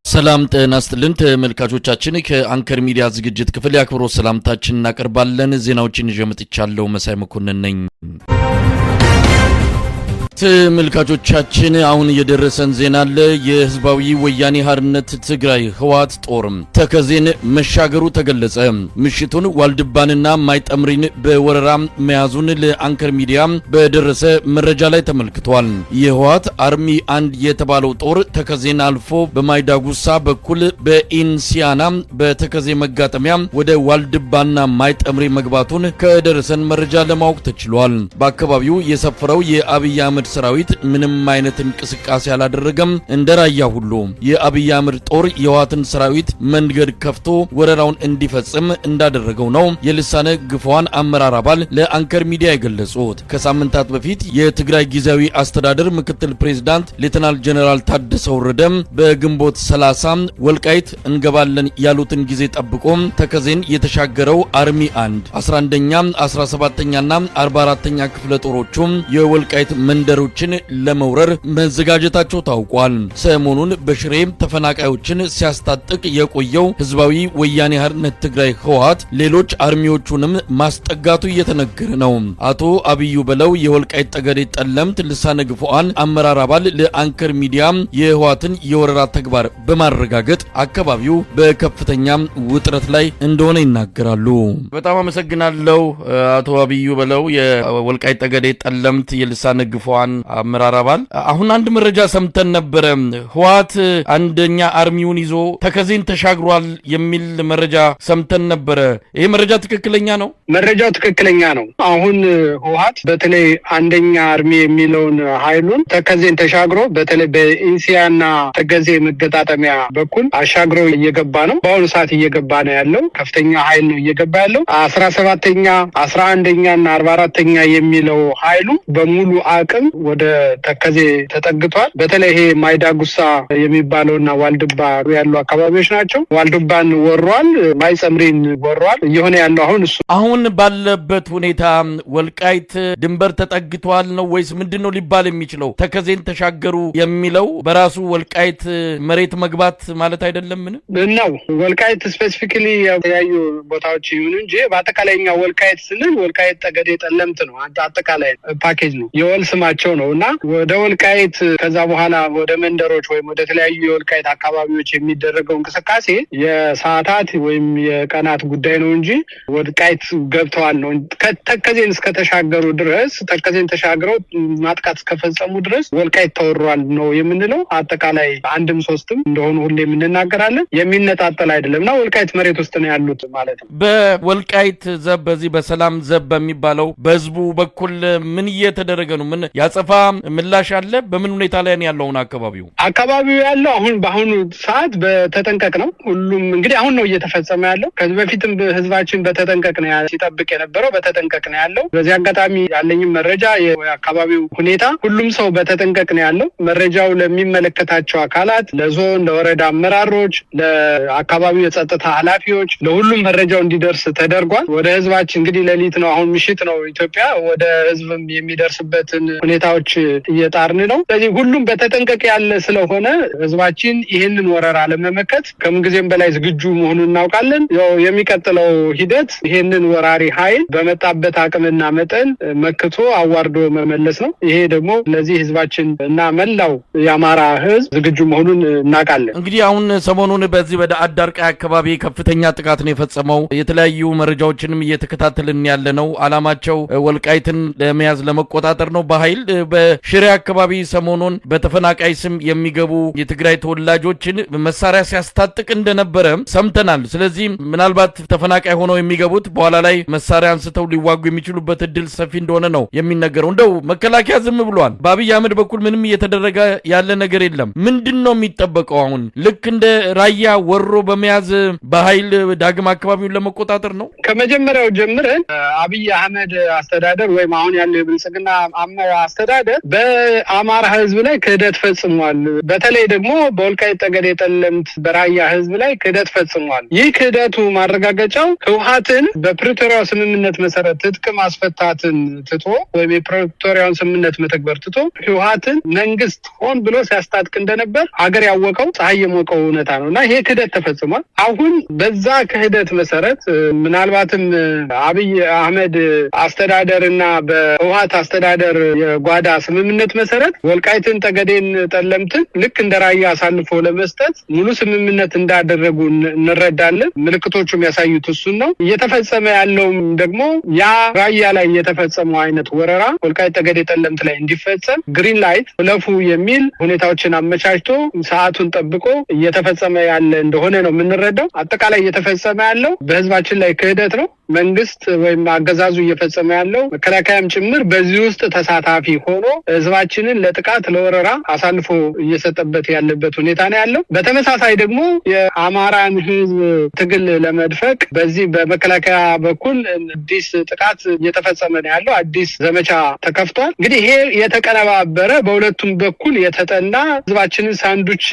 ሰላም ጤና ይስጥልን ተመልካቾቻችን፣ ከአንከር ሚዲያ ዝግጅት ክፍል የአክብሮት ሰላምታችን እናቀርባለን። ዜናዎችን ይዤ መጥቻለሁ። መሳይ መኮንን ነኝ። ተመልካቾቻችን፣ አሁን የደረሰን ዜና አለ። የህዝባዊ ወያኔ ሓርነት ትግራይ ህወሓት ጦር ተከዜን መሻገሩ ተገለጸ። ምሽቱን ዋልድባንና ማይጠምሪን በወረራ መያዙን ለአንከር ሚዲያ በደረሰ መረጃ ላይ ተመልክቷል። የህወሓት army አንድ የተባለው ጦር ተከዜን አልፎ በማይዳጉሳ በኩል በኢንሲያና በተከዜ መጋጠሚያ ወደ ዋልድባና ማይጠምሪ መግባቱን ከደረሰን መረጃ ለማወቅ ተችሏል። በአካባቢው የሰፈረው የአብይ አህመድ ሰራዊት ምንም አይነት እንቅስቃሴ አላደረገም። እንደ ራያ ሁሉ የአብይ አህመድ ጦር የህወሓትን ሰራዊት መንገድ ከፍቶ ወረራውን እንዲፈጽም እንዳደረገው ነው የልሳነ ግፏን አመራር አባል ለአንከር ሚዲያ የገለጹት። ከሳምንታት በፊት የትግራይ ጊዜያዊ አስተዳደር ምክትል ፕሬዝዳንት ሌተናል ጀነራል ታደሰ ወረደ በግንቦት 30 ወልቃይት እንገባለን ያሉትን ጊዜ ጠብቆ ተከዜን የተሻገረው army 1 11ኛ፣ 17ኛና 44ኛ ክፍለ ጦሮቹ የወልቃይት መንደሮችን ለመውረር መዘጋጀታቸው ታውቋል። ሰሞኑን በሽሬ ተፈናቃዮችን ሲያስታጥቅ የቆየው ህዝባዊ ወያኔ ሓርነት ትግራይ ህወሓት ሌሎች army ዎቹንም ማስጠጋቱ እየተነገረ ነው። አቶ አብዩ በለው የወልቃይት ጠገዴ ጠለምት ልሳነ ግፉዓን አመራር አባል ለአንከር ሚዲያ የህወሓትን የወረራ ተግባር በማረጋገጥ አካባቢው በከፍተኛ ውጥረት ላይ እንደሆነ ይናገራሉ። በጣም አመሰግናለሁ አቶ አብዩ በለው፣ የወልቃይት ጠገዴ ጠለምት የልሳነ ግፉዓን አመራር አባል። አሁን አንድ መረጃ ሰምተን ነበረ። ህወሓት አንደኛ army ውን ይዞ ተከዜን ተሻግሯል የሚል መረጃ ሰምተን ነበረ። ይሄ መረጃ ትክክለኛ ነው? መረጃው ትክክለኛ ነው። አሁን ህወሓት በተለይ አንደኛ army የሚለውን ኃይሉን ተከዜን ተሻግሮ በተለይ በኢንሲያና ተከዜ መገጣጠሚያ በኩል አሻግሮ እየገባ ነው። በአሁኑ ሰዓት እየገባ ነው ያለው። ከፍተኛ ኃይል ነው እየገባ ያለው። 17ኛ፣ 11ኛ እና 44ኛ የሚለው ኃይሉ በሙሉ አቅም ወደ ተከዜ ተጠግቷል። በተለይ ይሄ ማይዳጉሳ የሚባለውና ዋልድባ ያሉ አካባቢዎች ናቸው። ዋልድባን ወሯል፣ ማይጸምሪን ወሯል። እየሆነ ያለው አሁን እሱ አሁን ባለበት ሁኔታ ወልቃይት ድንበር ተጠግቷል ነው ወይስ ምንድን ነው ሊባል የሚችለው? ተከዜን ተሻገሩ የሚለው በራሱ ወልቃይት መሬት መግባት ማለት አይደለምን? ነው። ወልቃይት specifically የተለያዩ ቦታዎች ይሁን እንጂ በአጠቃላይ እኛ ወልቃይት ስንል ወልቃይት ጠገዴ ጠለምት ነው። አጠቃላይ ፓኬጅ ነው፣ የወል ስማቸው ነው። እና ወደ ወልቃይት ከዛ በኋላ ወደ መንደሮች ወይም ወደ ተለያዩ የወልቃይት አካባቢዎች የሚደረገው እንቅስቃሴ የሰዓታት ወይም የቀናት ጉዳይ ነው እንጂ ወልቃይት ገብተዋል ነው። ተከዜን እስከተሻገሩ ድረስ፣ ተከዜን ተሻግረው ማጥቃት እስከፈጸሙ ድረስ ወልቃይት ተወሯል ነው የምንለው። አጠቃላይ አንድም ሶስትም እንደሆኑ ሁሌም እንናገራለን። የሚነጣጠል አይደለም እና ወልቃይት መሬት ውስጥ ነው ያሉት ማለት ነው። በወልቃይት ዘብ፣ በዚህ በሰላም ዘብ በሚባለው በህዝቡ በኩል ምን እየተደረገ ነው? ምን ያጸፋ ምላሽ አለ? በምን ሁኔታ ላይ ነው ያለው አሁን አካባቢው? አካባቢው ያለው አሁን በአሁኑ ሰዓት በተጠንቀቅ ነው። ሁሉም እንግዲህ አሁን ነው እየተፈጸመ ያለው። ከዚህ በፊትም ህዝባችን በተጠንቀቅ ነው ሲጠብቅ የነበረው፣ በተጠንቀቅ ነው ያለው። በዚህ አጋጣሚ ያለኝም መረጃ የአካባቢው ሁኔታ ሁሉም ሰው በተጠንቀቅ ነው ያለው። መረጃው ለሚመለከታቸው አካላት፣ ለዞን፣ ለወረዳ አመራሮች፣ ለአካባቢው የጸጥታ ኃላፊዎች፣ ለሁሉም መረጃው እንዲደርስ ተደርጓል። ወደ ህዝባችን እንግዲህ ሌሊት ነው፣ አሁን ምሽት ነው ኢትዮጵያ። ወደ ህዝብም የሚደርስበትን ሁኔታዎች እየጣርን ነው። ስለዚህ ሁሉም በተጠንቀቅ ያለ ስለሆነ ህዝባችን ይህንን ወረራ ለመመከት ከምንጊዜም በላይ ዝግጁ መሆኑን እናውቃለን። ያው የሚቀጥለው ሂደት ይህንን ወራሪ ኃይል በመጣበት አቅምና መጠን መክቶ አዋርዶ መመለስ ነው። ይሄ ደግሞ ለዚህ ህዝባችን እና መላው የአማራ ህዝብ ዝግጁ መሆኑን እናውቃለን። እንግዲህ አሁን ሰሞኑን በዚህ ወደ አዳርቃይ አካባቢ ከፍተኛ ጥቃት ነው የፈጸመው። የተለያዩ መረጃዎችንም እየተከታተልን ያለ ነው። አላማቸው ወልቃይትን ለመያዝ ለመቆጣጠር ነው በኃይል። በሽሬ አካባቢ ሰሞኑን በተፈናቃይ ስም የሚገቡ የትግራይ ተወላጆችን መሳሪያ ሲያስታጥቅ እንደነበረ ሰምተናል። ስለዚህ ምናልባት ተፈናቃይ ሆነው የሚገቡት በኋላ ላይ መሳሪያ አንስተው ሊዋጉ የሚችሉበት እድል ሰፊ እንደሆነ ነው የሚነገረው። እንደው መከላከያ ዝም ብሏል። በአብይ አህመድ በኩል ምንም እየተደረገ ያለ ነገር የለም። ምንድን ነው የሚጠበቀው? አሁን ልክ እንደ ራያ ወሮ በመያዝ በኃይል ዳግም አካባቢውን ለመቆጣጠር ነው። ከመጀመሪያው ጀምረን አብይ አህመድ አስተዳደር ወይም አሁን ያለው የብልጽግና አስተዳደር በአማራ ህዝብ ላይ ክህደት ፈጽሟል። በተለይ ደግሞ በወልቃይት ጠገዴ፣ ጠለምት፣ በራያ ህዝብ ላይ ክህደት ፈጽሟል። ይህ ክህደቱ ማረጋገጫው ህወሓትን በፕሪቶሪያው ስምምነት መሰረት ትጥቅ ማስፈታትን ትቶ ወይም የፕሪቶሪያውን ስምምነት መተግበር ትቶ ህወሓትን መንግስት ሆን ብሎ ሲያስታጥቅ እንደነበር አገር ያወቀው ፀሐይ የሞቀው እውነታ ነው እና ይሄ ክህደት ተፈጽሟል። አሁን በዛ ክህደት መሰረት ምናልባትም አብይ አህመድ አስተዳደርና በህወሓት አስተዳደር የጓዳ ስምምነት መሰረት ወልቃይትን፣ ጠገዴን፣ ጠለምትን ልክ እንደ ራያ አሳልፎ ለመስጠት ሙሉ ስምምነት እንዳደረጉ እንረዳለን። ምልክቶቹ የሚያሳዩት እሱን ነው። እየተፈጸመ ያለውም ደግሞ ያ ራያ ላይ የተፈጸመው አይነት ወረራ ወልቃይት፣ ጠገዴ፣ ጠለምት ላይ እንዲፈጸም green light ለፉ የሚል ሁኔታዎችን አመቻችቶ ሰዓቱን ጠብቆ እየተፈጸመ ያለ እንደሆነ ነው የምንረዳው። አጠቃላይ እየተፈጸመ ያለው በህዝባችን ላይ ክህደት ነው። መንግስት ወይም አገዛዙ እየፈጸመ ያለው፣ መከላከያም ጭምር በዚህ ውስጥ ተሳታፊ ሆኖ ህዝባችንን ለጥቃት፣ ለወረራ አሳልፎ እየሰጠበት ያለበት ሁኔታ ነው ያለው። በተመሳሳይ ደግሞ የአማራን ህዝብ ትግል ለመድፈቅ በዚህ በመከላከያ በኩል አዲስ ጥቃት እየተፈጸመ ነው ያለው። አዲስ ዘመቻ ተከፍቷል። እንግዲህ ይሄ የተቀነባበረ፣ በሁለቱም በኩል የተጠና፣ ህዝባችንን ሳንዱች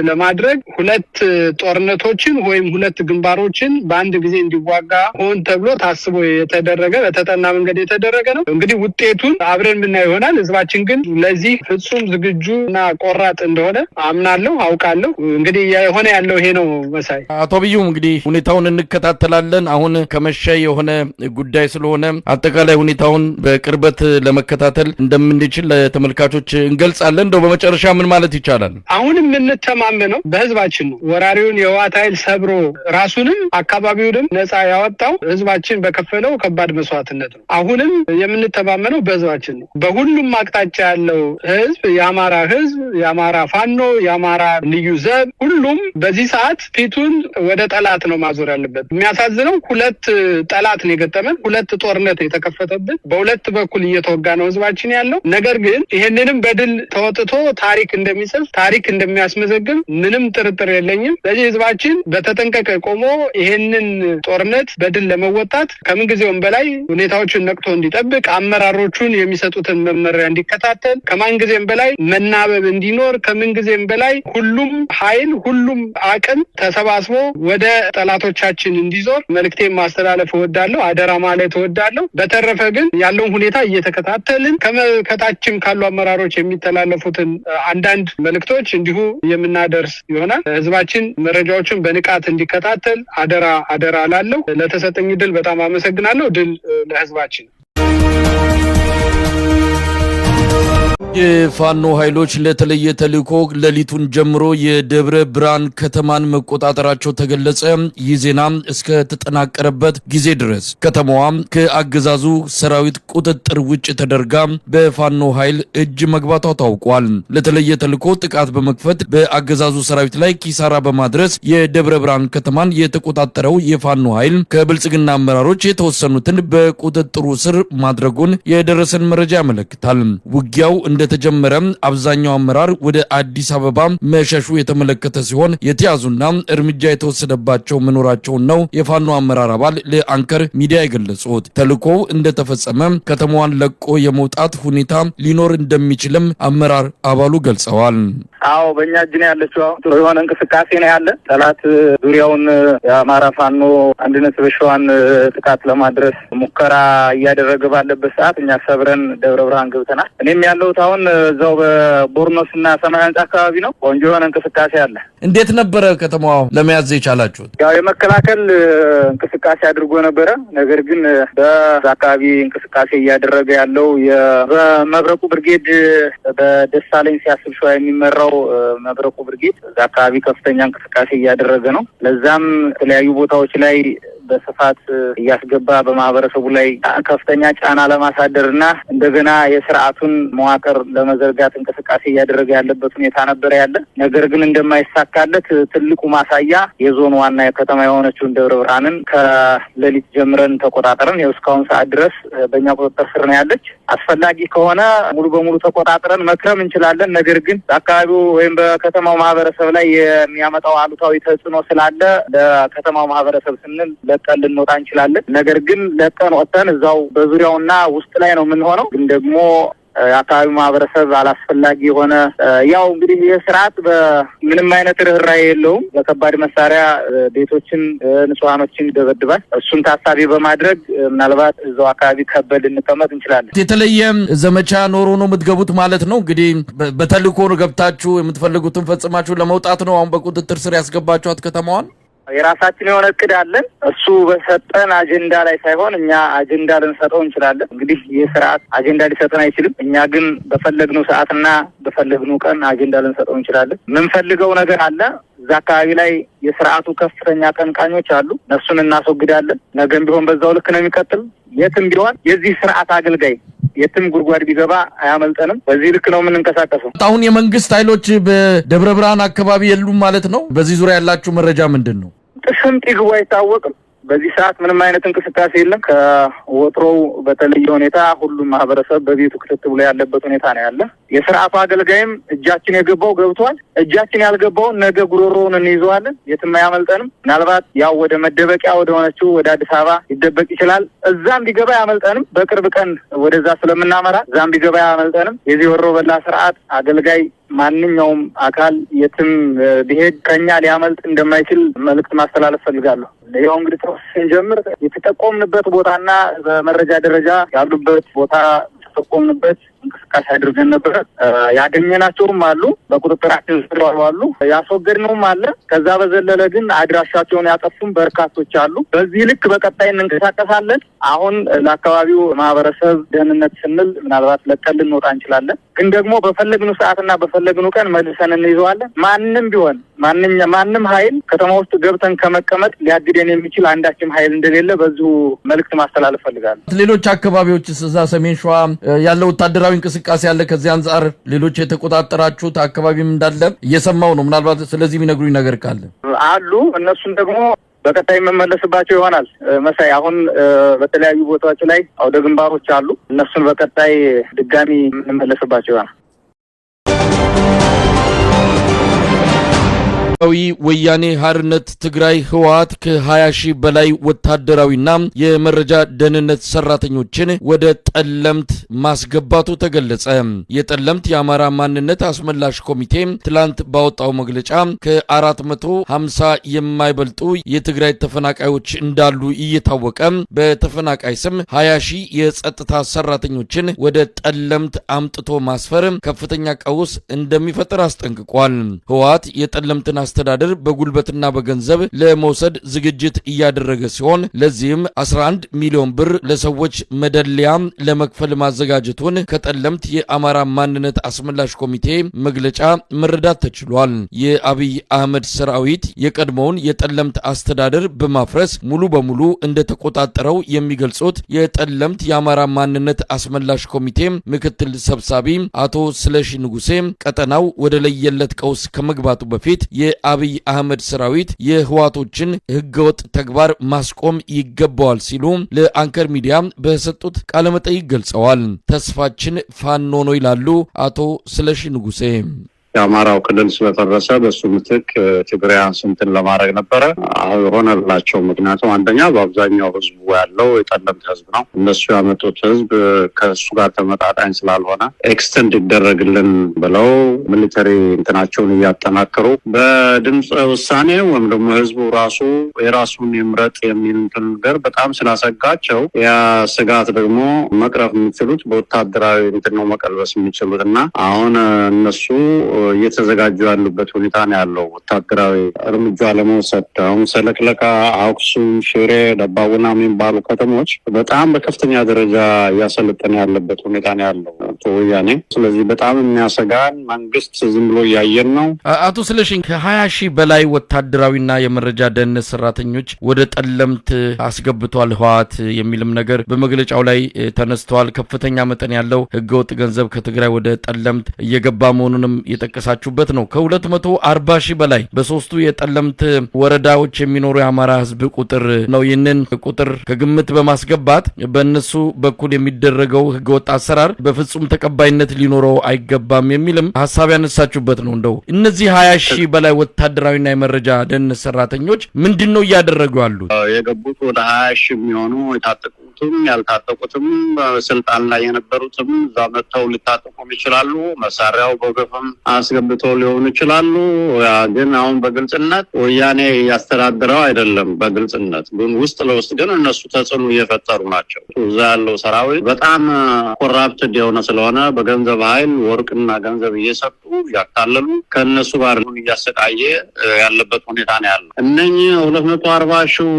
ለማድረግ ሁለት ጦርነቶችን ወይም ሁለት ግንባሮችን በአንድ ጊዜ እንዲዋጋ ሆን ተብሎ ታስቦ የተደረገ፣ በተጠና መንገድ የተደረገ ነው። እንግዲህ ውጤቱን አብረን የምናየው ይሆናል። ህዝባችን ግን ለዚህ ፍጹም ዝግጁ እና ቆራጥ እንደሆነ አምናለሁ፣ አውቃለሁ። እንግዲህ የሆነ ያለው ይሄ ነው መሳይ። አቶ አብዩም፣ እንግዲህ ሁኔታውን እንከታተላለን። አሁን ከመሸ የሆነ ጉዳይ ስለሆነ አጠቃላይ ሁኔታውን በቅርበት ለመከታተል እንደምንችል ለተመልካቾች እንገልጻለን። እንደው በመጨረሻ ምን ማለት ይቻላል? አሁን የምንተማመነው በህዝባችን ነው። ወራሪውን የህወሓት ኃይል ሰብሮ ራሱንም አካባቢውንም ነፃ ያወጣው ህዝባችን በከፈለው ከባድ መስዋዕትነት ነው። አሁንም የምንተማመነው በህዝባችን ነው። በሁሉም አቅጣጫ ያለው ህዝብ፣ የአማራ ህዝብ፣ የአማራ ፋኖ፣ የአማራ ልዩ ዘብ፣ ሁሉም በዚህ ሰዓት ፊቱን ወደ ጠላት ነው ማዞር ያለበት። የሚያሳዝነው ሁለት ጠላት ነው የገጠመን፣ ሁለት ጦርነት የተከፈተብን፣ በሁለት በኩል እየተወጋ ነው ህዝባችን ያለው። ነገር ግን ይህንንም በድል ተወጥቶ ታሪክ እንደሚጽፍ፣ ታሪክ እንደሚያስመዘግብ ምንም ጥርጥር የለኝም። ስለዚህ ህዝባችን በተጠንቀቀ ቆሞ ይህንን ጦርነት በድል ለመወጣት ከምንጊዜውም በላይ ሁኔታዎችን ነቅቶ እንዲጠብቅ፣ አመራሮቹን የሚሰጡትን መመሪያ እንዲከታተል፣ ከማንጊዜም በላይ መናበብ እንዲኖር፣ ከምንጊዜም በላይ ሁሉም ኃይል፣ ሁሉም አቅም ተሰባስቦ ወደ ጠላቶቻችን እንዲዞር መልእክቴን ማስተላለፍ እወዳለሁ። አደራ ማለት እወዳለሁ። በተረፈ ግን ያለውን ሁኔታ እየተከታተልን ከታችም ካሉ አመራሮች የሚተላለፉትን አንዳንድ መልእክቶች እንዲሁ የምናደርስ ይሆናል። ህዝባችን መረጃዎችን በንቃት እንዲከታተል አደራ አደራ እላለሁ። ለተሰጠኝ ድል በጣም አመሰግናለሁ። ድል ለህዝባችን። የፋኖ ኃይሎች ለተለየ ተልዕኮ ሌሊቱን ጀምሮ የደብረ ብርሃን ከተማን መቆጣጠራቸው ተገለጸ። ይህ ዜና እስከ ተጠናቀረበት ጊዜ ድረስ ከተማዋ ከአገዛዙ ሰራዊት ቁጥጥር ውጭ ተደርጋ በፋኖ ኃይል እጅ መግባቷ ታውቋል። ለተለየ ተልዕኮ ጥቃት በመክፈት በአገዛዙ ሰራዊት ላይ ኪሳራ በማድረስ የደብረ ብርሃን ከተማን የተቆጣጠረው የፋኖ ኃይል ከብልጽግና አመራሮች የተወሰኑትን በቁጥጥሩ ስር ማድረጉን የደረሰን መረጃ ያመለክታል። ውጊያው እንደተጀመረ አብዛኛው አመራር ወደ አዲስ አበባ መሸሹ የተመለከተ ሲሆን የተያዙና እርምጃ የተወሰደባቸው መኖራቸውን ነው የፋኖ አመራር አባል ለአንከር ሚዲያ የገለጹት። ተልዕኮው እንደተፈጸመ ከተማዋን ለቆ የመውጣት ሁኔታ ሊኖር እንደሚችልም አመራር አባሉ ገልጸዋል። አዎ፣ በእኛ እጅ ነው ያለችው። አሁን ጥሩ የሆነ እንቅስቃሴ ነው ያለ። ጠላት ዙሪያውን የአማራ ፋኖ አንድነት በሸዋን ጥቃት ለማድረስ ሙከራ እያደረገ ባለበት ሰዓት እኛ ሰብረን ደብረ ብርሃን ገብተናል። እኔም ያለሁት አሁን እዛው በቦርኖስ እና ሰማያዊ ህንጻ አካባቢ ነው። ቆንጆ የሆነ እንቅስቃሴ አለ። እንዴት ነበረ ከተማዋ ለመያዝ የቻላችሁት? ያው የመከላከል እንቅስቃሴ አድርጎ ነበረ። ነገር ግን በዛ አካባቢ እንቅስቃሴ እያደረገ ያለው በመብረቁ ብርጌድ፣ በደሳለኝ ሲያስብ ሸዋ የሚመራው መብረቁ ብርጌድ እዛ አካባቢ ከፍተኛ እንቅስቃሴ እያደረገ ነው። ለዛም የተለያዩ ቦታዎች ላይ በስፋት እያስገባ በማህበረሰቡ ላይ ከፍተኛ ጫና ለማሳደር እና እንደገና የስርዓቱን መዋቅር ለመዘርጋት እንቅስቃሴ እያደረገ ያለበት ሁኔታ ነበረ ያለ። ነገር ግን እንደማይሳካለት ትልቁ ማሳያ የዞን ዋና ከተማ የሆነችውን ደብረ ብርሃንን ከሌሊት ጀምረን ተቆጣጠረን ይኸው እስካሁን ሰዓት ድረስ በእኛ ቁጥጥር ስር ነው ያለች። አስፈላጊ ከሆነ ሙሉ በሙሉ ተቆጣጥረን መክረም እንችላለን። ነገር ግን በአካባቢው ወይም በከተማው ማህበረሰብ ላይ የሚያመጣው አሉታዊ ተጽዕኖ ስላለ ለከተማው ማህበረሰብ ስንል ለቀን ልንወጣ እንችላለን። ነገር ግን ለቀን ወጥተን እዛው በዙሪያውና ውስጥ ላይ ነው የምንሆነው። ግን ደግሞ የአካባቢው ማህበረሰብ አላስፈላጊ የሆነ ያው እንግዲህ ይህ ስርዓት በምንም አይነት ርህራሄ የለውም። በከባድ መሳሪያ ቤቶችን፣ ንጹሃኖችን ይደበድባል። እሱን ታሳቢ በማድረግ ምናልባት እዛው አካባቢ ከበድ ልንቀመጥ እንችላለን። የተለየ ዘመቻ ኖሮ ነው የምትገቡት ማለት ነው። እንግዲህ በተልእኮ ገብታችሁ የምትፈልጉትን ፈጽማችሁ ለመውጣት ነው አሁን በቁጥጥር ስር ያስገባችኋት ከተማዋን? የራሳችን የሆነ እቅድ አለን። እሱ በሰጠን አጀንዳ ላይ ሳይሆን እኛ አጀንዳ ልንሰጠው እንችላለን። እንግዲህ ይህ ስርዓት አጀንዳ ሊሰጠን አይችልም። እኛ ግን በፈለግነው ሰዓትና በፈለግነው ቀን አጀንዳ ልንሰጠው እንችላለን። የምንፈልገው ነገር አለ። እዛ አካባቢ ላይ የስርዓቱ ከፍተኛ አቀንቃኞች አሉ። እነሱን እናስወግዳለን። ነገም ቢሆን በዛው ልክ ነው የሚቀጥል። የትም ቢሆን የዚህ ስርዓት አገልጋይ የትም ጉድጓድ ቢገባ አያመልጠንም። በዚህ ልክ ነው የምንንቀሳቀሰው። አሁን የመንግስት ኃይሎች በደብረ ብርሃን አካባቢ የሉም ማለት ነው። በዚህ ዙሪያ ያላችሁ መረጃ ምንድን ነው? ጥስም ጢግቡ አይታወቅም። በዚህ ሰዓት ምንም አይነት እንቅስቃሴ የለም። ከወትሮው በተለየ ሁኔታ ሁሉም ማህበረሰብ በቤቱ ክትት ብሎ ያለበት ሁኔታ ነው ያለ። የስርዓቱ አገልጋይም እጃችን የገባው ገብቷል። እጃችን ያልገባውን ነገ ጉሮሮውን እንይዘዋለን። የትም አያመልጠንም። ምናልባት ያው ወደ መደበቂያ ወደ ሆነችው ወደ አዲስ አበባ ሊደበቅ ይችላል። እዛም ቢገባ አያመልጠንም። በቅርብ ቀን ወደዛ ስለምናመራ እዛም ቢገባ አያመልጠንም። የዚህ ወሮ በላ ስርዓት አገልጋይ ማንኛውም አካል የትም ቢሄድ ከኛ ሊያመልጥ እንደማይችል መልእክት ማስተላለፍ ፈልጋለሁ። ያው እንግዲህ ስንጀምር የተጠቆምንበት ቦታና በመረጃ ደረጃ ያሉበት ቦታ የተጠቆምንበት እንቅስቃሴ አድርገን ነበረ። ያገኘናቸውም አሉ፣ በቁጥጥራችን ስር አሉ፣ ያስወገድነውም አለ። ከዛ በዘለለ ግን አድራሻቸውን ያጠፉም በርካቶች አሉ። በዚህ ልክ በቀጣይ እንንቀሳቀሳለን። አሁን ለአካባቢው ማህበረሰብ ደህንነት ስንል ምናልባት ለቀን ልንወጣ እንችላለን። ግን ደግሞ በፈለግነው ሰዓትና በፈለግነው ቀን መልሰን እንይዘዋለን። ማንም ቢሆን ማንም ኃይል ከተማ ውስጥ ገብተን ከመቀመጥ ሊያግደን የሚችል አንዳችም ኃይል እንደሌለ በዚሁ መልእክት ማስተላለፍ ፈልጋለሁ። ሌሎች አካባቢዎች እዛ ሰሜን ሸዋ ያለው ወታደራዊ እንቅስቃሴ አለ። ከዚህ አንጻር ሌሎች የተቆጣጠራችሁት አካባቢም እንዳለ እየሰማው ነው። ምናልባት ስለዚህ የሚነግሩኝ ነገር ካለ አሉ። እነሱን ደግሞ በቀጣይ የምመለስባቸው ይሆናል። መሳይ አሁን በተለያዩ ቦታዎች ላይ አውደ ግንባሮች አሉ። እነሱን በቀጣይ ድጋሚ የምንመለስባቸው ይሆናል። ወያኔ ሓርነት ትግራይ ህወሓት ከ20 ሺህ በላይ ወታደራዊና የመረጃ ደህንነት ሰራተኞችን ወደ ጠለምት ማስገባቱ ተገለጸ። የጠለምት የአማራ ማንነት አስመላሽ ኮሚቴ ትላንት ባወጣው መግለጫ ከ450 የማይበልጡ የትግራይ ተፈናቃዮች እንዳሉ እየታወቀ በተፈናቃይ ስም 20 ሺህ የጸጥታ ሰራተኞችን ወደ ጠለምት አምጥቶ ማስፈር ከፍተኛ ቀውስ እንደሚፈጥር አስጠንቅቋል። ህወሓት የጠለምትን አስተዳደር በጉልበትና በገንዘብ ለመውሰድ ዝግጅት እያደረገ ሲሆን ለዚህም 11 ሚሊዮን ብር ለሰዎች መደለያ ለመክፈል ማዘጋጀቱን ከጠለምት የአማራ ማንነት አስመላሽ ኮሚቴ መግለጫ መረዳት ተችሏል። የአብይ አህመድ ሰራዊት የቀድሞውን የጠለምት አስተዳደር በማፍረስ ሙሉ በሙሉ እንደተቆጣጠረው የሚገልጹት የጠለምት የአማራ ማንነት አስመላሽ ኮሚቴ ምክትል ሰብሳቢ አቶ ስለሺ ንጉሴ ቀጠናው ወደ ለየለት ቀውስ ከመግባቱ በፊት የአብይ አህመድ ሰራዊት የህወሓቶችን ህገወጥ ተግባር ማስቆም ይገባዋል ሲሉ ለአንከር ሚዲያ በሰጡት ቃለመጠይቅ ገልጸዋል። ተስፋችን ፋኖ ነው ይላሉ አቶ ስለሺ ንጉሴ። የአማራው ክልል ስለፈረሰ በሱ ምትክ ትግራያን ስንትን ለማድረግ ነበረ ሆነላቸው። ምክንያቱም አንደኛ በአብዛኛው ህዝቡ ያለው የጠለምት ህዝብ ነው። እነሱ ያመጡት ህዝብ ከእሱ ጋር ተመጣጣኝ ስላልሆነ extend ይደረግልን ብለው military እንትናቸውን እያጠናከሩ በድምፀ ውሳኔ ወይም ደግሞ ህዝቡ ራሱ የራሱን ይምረጥ የሚል ነገር በጣም ስላሰጋቸው ያ ስጋት ደግሞ መቅረፍ የሚችሉት በወታደራዊ እንትን ነው መቀልበስ የሚችሉት እና አሁን እነሱ እየተዘጋጁ ያሉበት ሁኔታ ነው ያለው ወታደራዊ እርምጃ ለመውሰድ። አሁን ሰለክለካ፣ አክሱም፣ ሽሬ፣ ደባቡና የሚባሉ ከተሞች በጣም በከፍተኛ ደረጃ እያሰለጠነ ያለበት ሁኔታ ነው ያለው ወያኔ። ስለዚህ በጣም የሚያሰጋን መንግስት ዝም ብሎ እያየን ነው። አቶ ስለሺ ከ20 ሺህ በላይ ወታደራዊና የመረጃ ደህንነት ሰራተኞች ወደ ጠለምት አስገብቷል ህወሓት የሚልም ነገር በመግለጫው ላይ ተነስተዋል። ከፍተኛ መጠን ያለው ህገወጥ ገንዘብ ከትግራይ ወደ ጠለምት እየገባ መሆኑንም የጠቀሳችሁበት ነው። ከ240 ሺህ በላይ በሶስቱ የጠለምት ወረዳዎች የሚኖሩ የአማራ ህዝብ ቁጥር ነው። ይህንን ቁጥር ከግምት በማስገባት በእነሱ በኩል የሚደረገው ህገወጥ አሰራር በፍጹም በፍጹም ተቀባይነት ሊኖረው አይገባም የሚልም ሀሳብ ያነሳችሁበት ነው። እንደው እነዚህ 20,000 በላይ ወታደራዊና የመረጃ ደህንነት ሰራተኞች ምንድን ነው እያደረጉ ያሉት? የገቡት ወደ 20,000 የሚሆኑ የታጠቁትም ያልታጠቁትም ስልጣን ላይ የነበሩትም እዛ መጥተው ሊታጠቁም ይችላሉ። መሳሪያው በገፍም አስገብተው ሊሆኑ ይችላሉ። ግን አሁን በግልጽነት ወያኔ እያስተዳደረው አይደለም። በግልጽነት ግን ውስጥ ለውስጥ ግን እነሱ ተጽዕኖ እየፈጠሩ ናቸው። እዛ ያለው ሰራዊት በጣም corrupted የሆነ ስለሆነ በገንዘብ ኃይል ወርቅና ገንዘብ እየሰጡ እያታለሉ ከእነሱ ጋር እያሰቃየ ያለበት ሁኔታ ነው ያለው። እነኚህ 240,000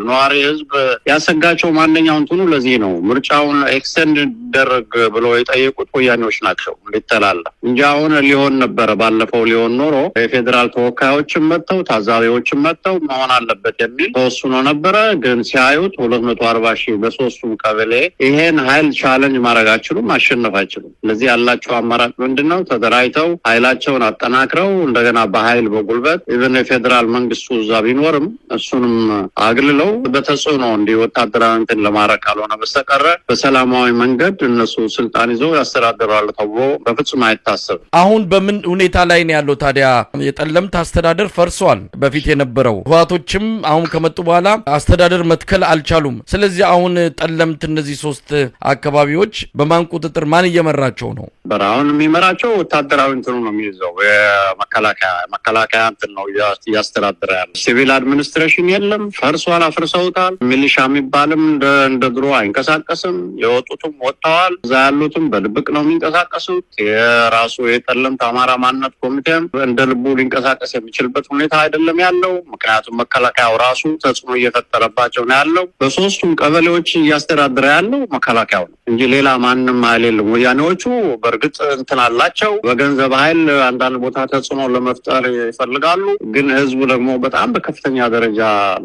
ነዋሪ ህዝብ ያሰጋቸው ማንኛው እንትኑ ለዚህ ነው ምርጫውን extend ይደረግ ብሎ የጠየቁት ወያኔዎች ናቸው እንዲተላለፍ እንጂ አሁን ሊሆን ነበረ። ባለፈው ሊሆን ኖሮ የፌዴራል ተወካዮችም መጥተው ታዛቢዎችም መጥተው መሆን አለበት የሚል ተወስኖ ነበረ። ግን ሲያዩት 240,000 በሶስቱም ቀበሌ ይሄን ኃይል challenge ማድረግ አይችሉም፣ ማሸነፍ አይችሉም። ስለዚህ ያላቸው አማራጭ ምንድነው? ተደራጅተው ኃይላቸውን አጠናክረው እንደገና በኃይል በጉልበት even የፌዴራል መንግስቱ እዛ ቢኖርም እሱንም አግልለው በተጽዕኖ እንዲህ ወታደራዊ እንትን ለማድረግ ካልሆነ በስተቀር በሰላማዊ መንገድ እነሱ ስልጣን ይዘው ያስተዳድራሉ ተብሎ በፍጹም አይታሰብም። አሁን በምን ሁኔታ ላይ ነው ያለው ታዲያ? የጠለምት አስተዳደር ፈርሷል። በፊት የነበረው ህወሓቶችም አሁን ከመጡ በኋላ አስተዳደር መትከል አልቻሉም። ስለዚህ አሁን ጠለምት እነዚህ ሶስት አካባቢዎች በማን ቁጥጥር ማን እየመራቸው ነው? አሁን የሚመራቸው ወታደራዊ እንትኑ ነው የሚይዘው የመከላከያ እንትን ነው እያስተዳደረ ያለው። Civil administration የለም፣ ፈርሷል፣ አፍርሰውታል። ሚሊሻ የሚባልም እንደ ድሮ አይንቀሳቀስም። የወጡትም ወጥተዋል። እዛ ያሉትም በድብቅ ነው የሚንቀሳቀሱት። የራሱ የጠለምት አማራ ማንነት ኮሚቴም እንደ ልቡ ሊንቀሳቀስ የሚችልበት ሁኔታ አይደለም ያለው። ምክንያቱም መከላከያው ራሱ ተጽዕኖ እየፈጠረባቸው ነው ያለው። በሶስቱም ቀበሌዎች እያስተዳደረ ያለው መከላከያው ነው እንጂ ሌላ ማንም ኃይል የለም። ወያኔዎቹ በእርግጥ እንትን አላቸው፣ በገንዘብ ኃይል አንዳንድ ቦታ ተጽዕኖ ለመፍጠር ይፈልጋሉ። ግን ህዝቡ ደግሞ በጣም በከፍተኛ ደረጃ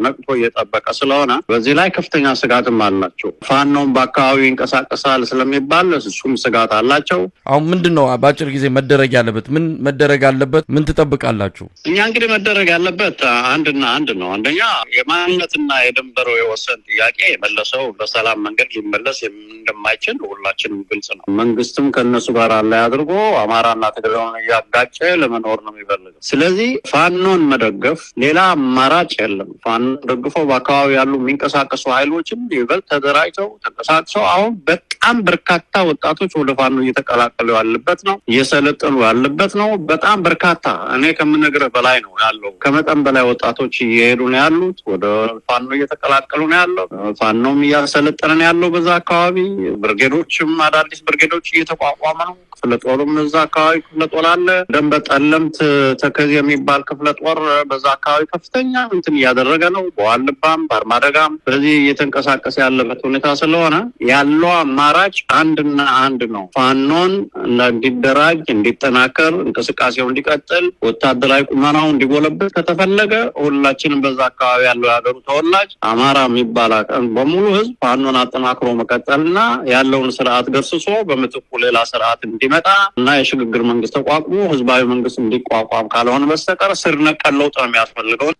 ነቅቶ እየጠበቀ ስለሆነ በዚህ ላይ ከፍተኛ ስጋትም አላቸው። ፋኖም በአካባቢው ይንቀሳቀሳል ስለሚባል እሱም ስጋት አላቸው። አሁን ምንድን ነው በአጭር ጊዜ መደረግ ያለበት? ምን መደረግ አለበት? ምን ትጠብቃላችሁ? እኛ እንግዲህ መደረግ ያለበት አንድና አንድ ነው። አንደኛ የማንነትና የድንበር የወሰን ጥያቄ የመለሰው በሰላም መንገድ ሊመለስ እንደማይችል ሁላችንም ግልጽ ነው። መንግስትም ከእነሱ ጋር ላይ አድርጎ አማራና ትግራይን እያጋጨ ለመኖር ነው የሚፈልገው። ስለዚህ ፋኖን መደገፍ ሌላ አማራጭ የለም። ፋኖን ደግፎ በአካባቢ ያሉ የሚንቀሳቀሱ ኃይሎችም ይበልጥ ተደራጅተው ተንቀሳቅሰው አሁን በጣም በርካታ ወጣቶች ወደ ፋኖ እየተቀላቀሉ ያለበት ነው፣ እየሰለጠኑ ያለበት ነው። በጣም በርካታ እኔ ከምነግርህ በላይ ነው ያለው። ከመጠን በላይ ወጣቶች እየሄዱ ነው ያሉት፣ ወደ ፋኖ እየተቀላቀሉ ነው ያለው። ፋኖም እያሰለጠነ ነው ያለው በዛ አካባቢ። ብርጌዶችም አዳዲስ ብርጌዶች እየተቋቋመ ነው። ክፍለ ጦርም እዛ አካባቢ ክፍለ ጦር አለ። ደንበ ጠለምት ተከዜ የሚባል ክፍለ ጦር በዛ አካባቢ ከፍተኛ እንትን እያደረገ ነው። በዋልድባም በአርማደጋም በዚህ እየተንቀሳቀሰ ያለበት ሁኔታ ስለሆነ ያለው አማራጭ አንድና አንድ ነው። ፋኖን እንዲደራጅ፣ እንዲጠናከር፣ እንቅስቃሴው እንዲቀጥል፣ ወታደራዊ ቁመናው እንዲጎለብት ከተፈለገ ሁላችንም በዛ አካባቢ ያለው የሀገሩ ተወላጅ አማራ የሚባል በሙሉ ህዝብ ፋኖን አጠናክሮ መቀጠልና ያለውን ስርዓት ገርስሶ በምትኩ ሌላ ስርዓት እንዲመጣ እና የሽግግር መንግስት ተቋቁሞ ህዝባዊ መንግስት እንዲቋቋም ካልሆነ በስተቀር ስር ነቀል ለውጥ ነው የሚያስፈልገው።